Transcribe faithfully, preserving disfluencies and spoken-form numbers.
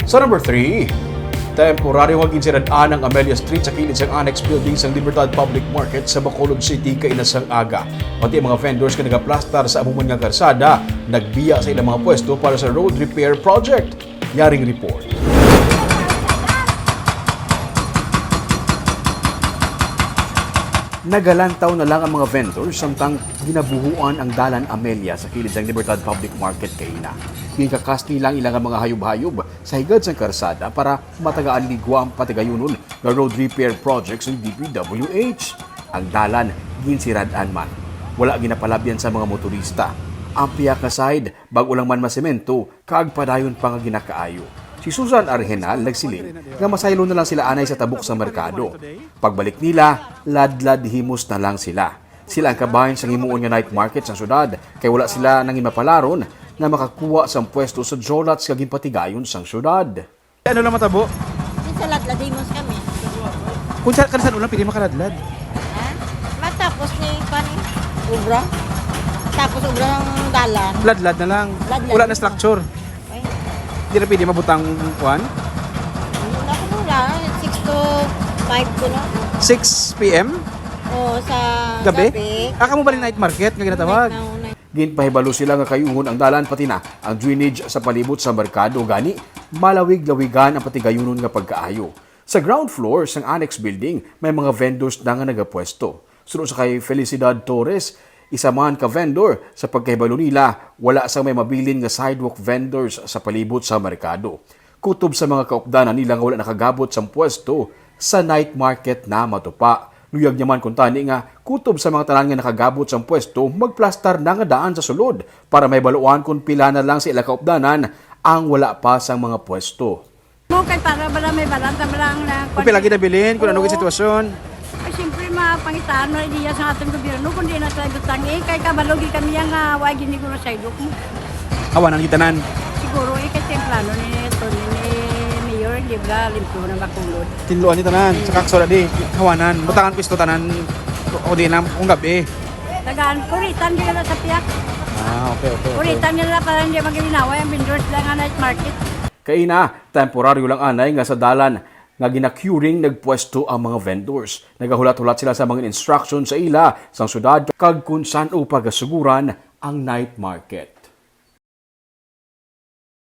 Sa number three, temporaryo nga ginsirad-an ang Amelia Street sa kilid sang Annex Building sang Libertad Public Market sa Bacolod City kaina sang aga. Pati ang mga vendors nga nagaplastar sa amo man nga karsada nagbiya sa ilang mga pwesto para sa road repair project. Yaring report. Nagalantaw na lang ang mga vendors samtang ginabuhuan ang dalan Amelia sa kilid sang Libertad Public Market kaina. Ginkakas nila ang ilang mga hayub-hayub sa higad sang karsada para matagaan ligwa ang patigayunon nga road repair project sang D P W H. Ang dalan ginsirad-an man. Wala ginapalabyan sa mga motorista. Ang pihak nga side, bag-o lang man masemento, kag padayon pa nga ginakaayo. Si Susan Arhenal nagsiling nga masaylo na lang sila anay sa tabok sa merkado. Pagbalik nila, ladlad himos na lang sila. Sila ang kabahin sang himuon nga night market sang syudad, kay wala sila nang mapalaron nga makakuha sang pwesto sa Jolats nga ginpatigayon sang syudad. Ano lang matabo? Di sa ladlad, himos kami. Kung sa, kan san ulang pwede makaladlad? Ha? Matapos ni, kan, obra. Tapos obra ng dalan. Ladlad na lang. Ladlad Wala na na. Structure. Ay, Di na pwede mabutang kuan? Wala ko, wala. Six to five ko na. Six P M? Oo, sa Gabi? Gabi. Ah, kamo ba ni night market nga ginatawag? Night na, night. Ginpahibalo sila nga kayuhon ang dalan, pati na ang drainage sa palibot sa merkado, gani malawig-lawigan ang patigayunon nga pagkaayo. Sa ground floor sang annex building, may mga vendors na nga nagapwesto. Suno sa kay Felicidad Torres, isa man ka vendor, sa pagkahibalo nila, wala sang may mabilin nga sidewalk vendors sa palibot sa merkado. Kutob sa mga kaupdanan nila nga wala nakagabot sang pwesto sa night market na matupa. Luyag niya man kuntani nga kutob sa mga tanan nga nakagabot sang pwesto, magplastar na nga daan sa sulod para mahibaluan kon pila na lang sa ila kaupdanan ang wala pa sang mga pwesto. Mo kay para bala may balanta bala ang na Kung pila ginabilin, kung ano Oo. Ang sitwasyon. Ay, siyempre, mapangitaan mo idea sa ating gobyerno kung di na tayo butang eh. Kay kabalo gid kami nga wa gid ni guro sa idok mo. Hawanan kita nan. Siguro eh, kasi ang plano ni Tony ni Mayor, di ba, limpyo na Bacolod. Tinluan ni tanan, sa kakso na di, hawanan. Butangan ko isto tanan, o di na, kung gabi. Tagaan, kuritan gid na sa piyak. Ah, okay, okay, okay. Kuritan nila para hindi maglinaway ang vendors lang nga night market. Kaina, temporaryo lang anay nga sa dalan nga ginakuring nagpwesto ang mga vendors. Nagahulat-hulat sila sa mga instruction sa ila sang syudad kag kung san-o pagasuguran ang night market.